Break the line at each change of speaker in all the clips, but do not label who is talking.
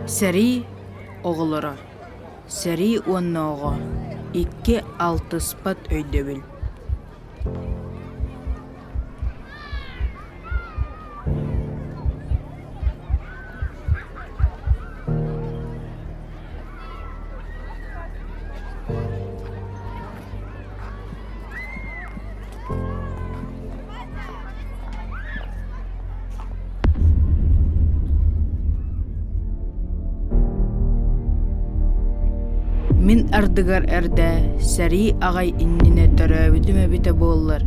Сэрии оҕолоро Сэрии уонна оҕо икки алтыспат өйдөбүл. Мин ардыгар эрдэ сэрии аҕай иннинэ төрөөбүтүм эбитэ буоллар,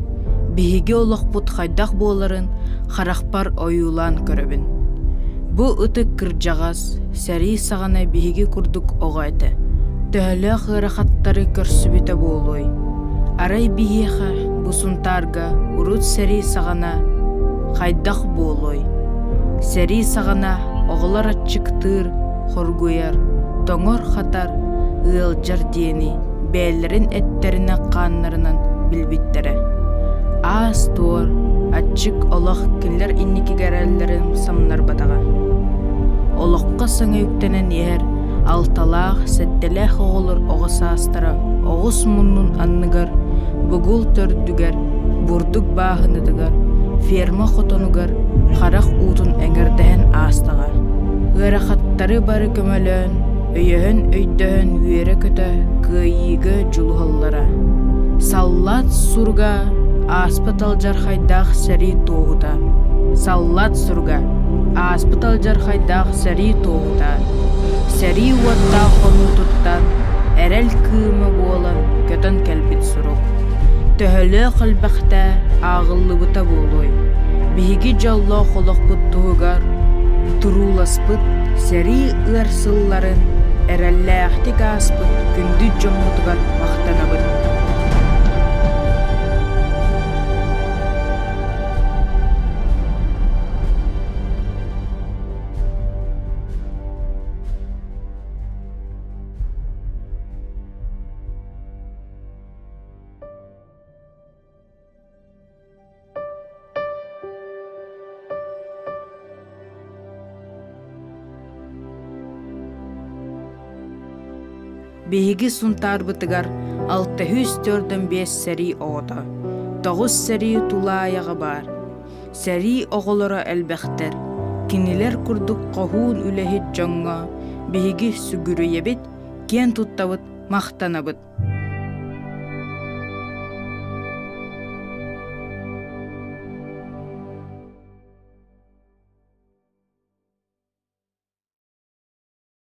биһиги олохпут хайдах буоларын харахпар ойуулаан көрөбүн. Бу ытык кырдьаҕас сэрии саҕана биһиги курдук оҕо этэ. Төһөлөөх ыарахаттары көрсүбүтэ буолуой? Арай биһиэхэ бу Сунтаарга урут сэрии саҕана хайдах буолуой? Сэрии саҕана оҕолор аччыктыыр, хоргуйар, тоҥор-хатар, ыалдьар диэни бэйэлэрин эттэринэн-хааннарынан билбиттэрэ. Аас-туор, аччык олох кинилэр инникигэ эрэллэрин самнарбатаҕа. Олоххо саҥа үктэнэн иһэр алталаах, сэттэлээх оҕолор оҕо саастара оҕус муннун анныгар, бугул төрдүгэр, бурдук бааһынатыгар, ферма хотонугар харах уутун эҥэрдэһэн аастаҕа. Ыарахаттары бары көмөлөөн, өйөһөн-өйдөһөн үөрэ-көтө кыайыыга дьулуһаллара. Саллаат суруга ааспыт алдьархайдаах сэрии туоһута. Саллаат суруга ааспыт алдьархайдаах сэрии туоһута. Сэрии уоттаах хонуутуттан эрэл кыыма буолан көтөн кэлбит сурук. Төһөлөөх элбэхтэ ааҕыллыбыта буолуой? Биһиги дьоллоох олохпут туһугар турууласпыт сэрии ыар сылларын эрэллээхтик ааспыт күндү дьоммутугар махтанабыт. Биһиги Сунтаарбытыгар 645 сэрии оҕото, тоҕус сэрии тулаайаҕа баар. Сэрии оҕолоро элбэхтэр. Кинилэр курдук хоһуун үлэһит дьоҥҥо биһиги сүгүрүйэбит, киэн туттабыт, махтанабыт.